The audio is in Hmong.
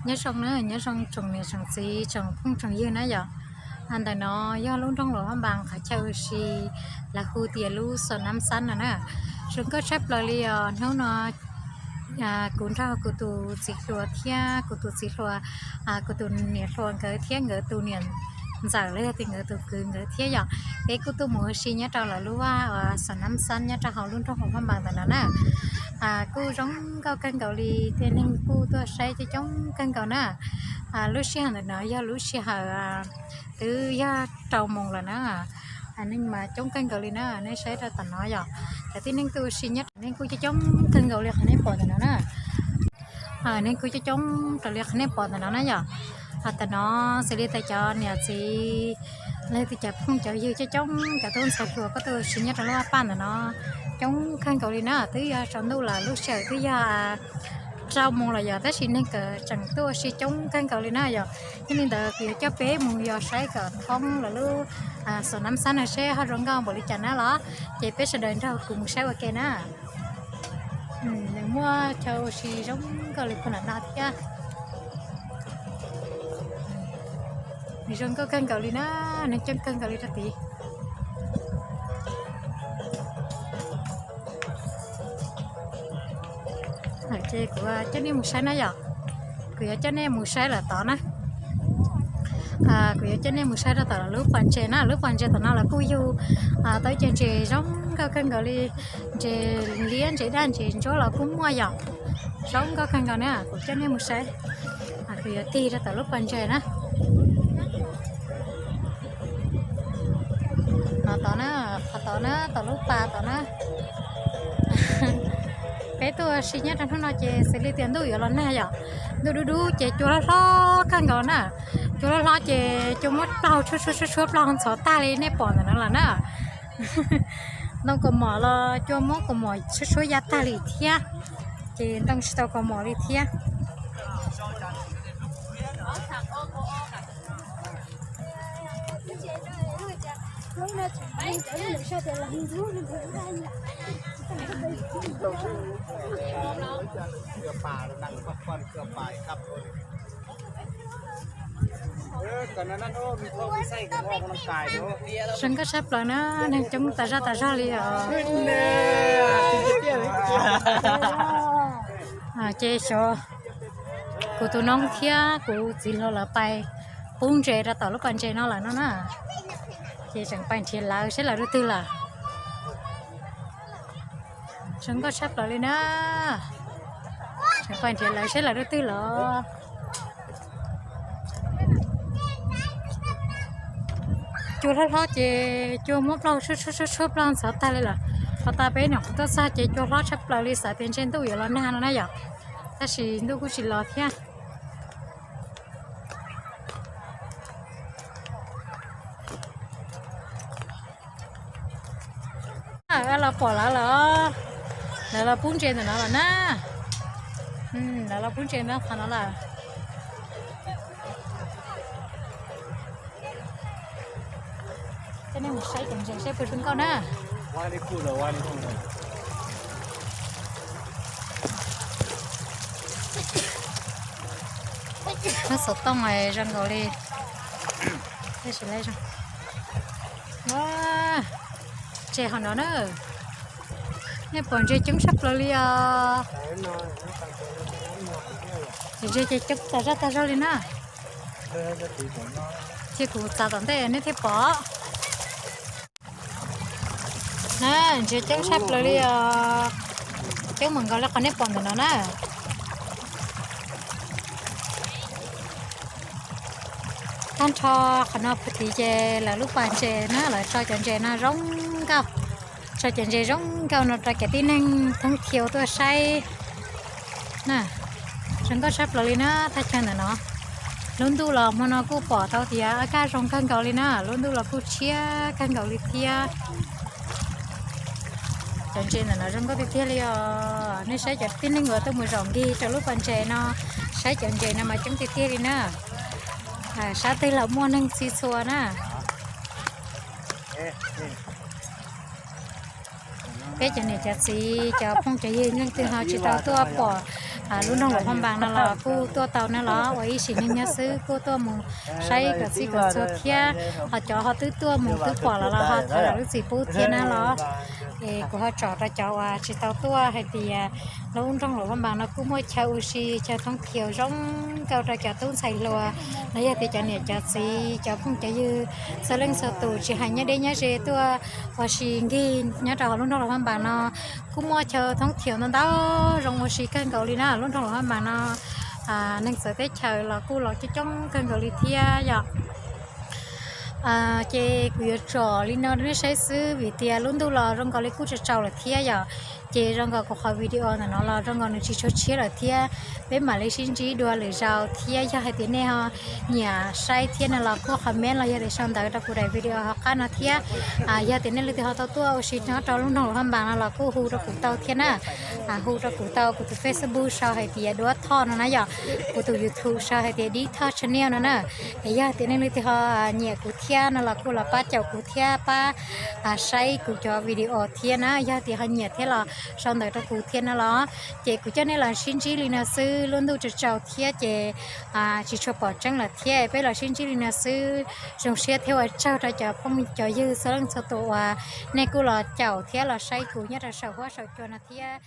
Nyob zoo na, nyob zoo tsoom niam tsoom txiv tsoom phooj tsoom ywg na yom. Ntawm no yog lub nroog Luam Phab Npas qhov chaw ua si lawv hu tias lub Xos Nab Xab no na. Zoo nkauj tshaj plaws li os. Hnub no kuv nrog kuv tus txiv hluas thiab kuv tus txiv hluas, kuv tus niam hluas nkawd thiab nkawd tus niam ntxawm los yog tias nkawd tus kwv nkawd thiab yom, peb kuj tuaj mus ua si nyob rau lawv lub vaj Xos Nab Xab nyob rau hauv lub nroog Luam Phab Npas ntawm no na. Kuj zoo nkauj kawg nkaus li, tej neeg kuj tuaj saib coob coob kawg nkaus na. Lub sij hawm ntawm no yog lub sij hawm twb yog rau moos lawm na. Neeg mas coob kawg nkaus li na, nej saib rau tom no yom. Cov tib neeg tuaj ua si nyob, neeg kuj coob coob kawg nkaus li qhov nej pom ntawm no na. Neeg kuj coob coob raws li qhov nej pom ntawm no na yom. Tam no xws li tias cov niam txiv los yog tias cov phooj cov ywg coob coob, cov tub ntxhais hluas kuj tuaj ua si nyob rau lub vaj paj ntawm no coob kawg nkaus li na. Twb yog tsaus ntuj lawm, lub sij hawm twb yog rau moos lawm yom, tab sis neeg tseem tuaj ua si coob kawg nkaus li na yom. Yog li ntawd kuv yuav coj peb mus yos saib kom thoob lawv lub Xos Nab Xab no seb ho zoo nkauj npaum li cas na los, ces peb sawv daws nrog kuv mus saib ua ke na. Nws muaj chaw ua si zoo nkauj li puag nram no thiab. Nws zoo nkauj kawg nkaus li na, neeg coob kawg nkaus li rau tid. Ces kuv coj nej mus saib na yom. Kuv yuav coj nej mus saib lawm tod na. Kuv yuav coj nej mus saib rau tom lub pas ntses na, lub pas ntses tom no lawv kuj yug tau ib co ntses zoo nkauj kawg nkaus li, ntses liab, ntses daj, ntses ntsuab los kuj muaj yom. Zoo nkauj kawg nkaus na, kuv coj nej mus saib. Kuv yuav tig rau tom lub pas ntses na. No tod na, qhov tod na, tom lub pas tod na. Peb tuaj ua si nyob rau hnub no ces xws li tias ntuj yuav los nag yom. Ntuj dub dub ces cua hlob hlob kawg nkaus na. Cua hlob hlob ces cua muab plaub tshuab tshuab tshuab plaub ntxhov tag li nej pom ntawm no lawm na. Ntoo kaus mom los cua muab kaus mom tshuab tshuab ya tag li thiab, ces ntoo tsis tau kaus mom li thiab. Zoo nkauj sab plaws na, neeg coob tas zaj tas zog li os. Ces xyov kuv tus noob thiab kuv txiv hluas lawv pais pub ntses rau tom lub pas ntses no lawm no na, ces tseem pais nrhiav lawv seb lawv rau twg lawm. Zoo nkauj sab plaws li na, tseem pais nrhiav lawv seb lawv rau twg lawm. Cua hlob hlob ces cua muab plaub tshuab tshuab tshuab plaub ntxhov tag li lawm. Qhov tas peb nyuam qhuav tuaj txog ces cua hlob tshaj plaws li, xav tias ntshe ntuj yuav los nag no na yom, tab sis ntuj kuj tsis los thiab. Los pom lawv lawm, lawv los pub ntses ntawm no lawm na. Lawv los pub ntses ntawm qhov no lawm. Coj nej mus saib cov ntses seb puas zoo nkauj na. Muab xov tooj zoo nkaus li. Ntses hauv no na, nej pom ntses coob tshaj plaws li os. Ntses ces coob tas zaj tas zog li na. Cia kuv txav tom ntej nej thiaj pom. Na, ntses coob tshaj plaws li os. Coob meem nkaus li qhov nej pom ntawm no na. Tag nrho qhov no puag tid ces lawv lub pas ntses na, lawv tso cov ntses no zoo nkauj, tso cov ntses zoo nkauj no rau cov tib neeg thoob thiaus tuaj saib na. Zoo nkauj sab plaws li na, thaj chaw ntawm no. Lub ntuj los hmo no kuj pom tau tias kaj zoo kawg nkaus li na, lub ntuj los kuj tshiab kawg nkaus li thiab. Cov ntses ntawm no zoo nkauj tiag tiag li os. Nej saib cov tib neeg uas tuaj mus zaum nkig rau lub pas ntses no, saib cov ntses no mas coob tiag tiag li na. Sab twg los muaj neeg txhij txhua na. Peb cov niam cov txiv cov phooj cov ywg leej twg ho tsis tau tuaj pom Lub nroog Luam Phaj Npas no los kuj tuaj tau na los, ua ib sim neej nyob xwb kuj tuaj mus saib kom txhij kom txhua thiab, ho cov ho twb tuaj mus twb pom los los ho thov zam lub txim pub thiab na los. Es kuv ho tsom rau cov uas tsis tau tuaj hais tias lub nroog Luam Phaj Npas no kuj muaj chaw ua si, chaw thoob thiaus zoo nkauj rau cov tub ntxhais hluas, los yog tias cov niam cov txiv cov phooj cov ywg txhua leej txhua tus tsis hais nyob deb nyob ze tuaj ua si nkig nyob rau hauv lub nroog Luam Phaj Npas no. Kuj muaj chaw thoob thiaus ntau ntau zoo ua si kawg nkaus li na. Lub nroog Luam Phaj Npas no neeg txawv teb chaws los kuj los coob coob kawg nkaus li thiab yom. Ces kuv yuav tsom li no rau nej saib xwb vim tias lub ntuj los zoo nkaus li kuj tsaus tsaus lawm thiab yom. Ces zoo nkaus kuv qhov video ntawm no los zoo nkaus nws tsis tshua tshiab lawm thiab, peb mam li sib ntsib dua lwm zaus thiab. Yog hais tias nej ho nyiam saib thiab no los kuj comment los yog tias sau ntawv rau kuv daim video hauv qab no thiab. Yog tias nej leej twg ho tau tuaj ua si nyob rau lub nroog Luam Phaj Npas no los kuj hu rau kuv tau thiab na. Hu rau kuv tau, kuv tus Facebook sau hais tias Duab Thoj no na yom, kuv tus YouTube sau hais tias Dib Thoj Channel no na. Es yog tias nej leej twg ho nyiam kuv thiab no los kuj los pab caum kuv thiab pab saib kuv cov video thiab na. Yog tias ho nyiam thiab los sau ntawv rau kuv thiab na los. Ces kuv coj nej los sib ntsib li no xwb, lub ntuj tsaus tsaus thiab ces tsis tshua pom tseeb lawm thiab, peb los sib ntsib li no xwb. Zoo siab thiab ua tsaug rau cov phooj cov ywg txhua leej txhua tus uas nej kuj los caum thiab los saib kuv nyob rau saum huab saum cua no thiab.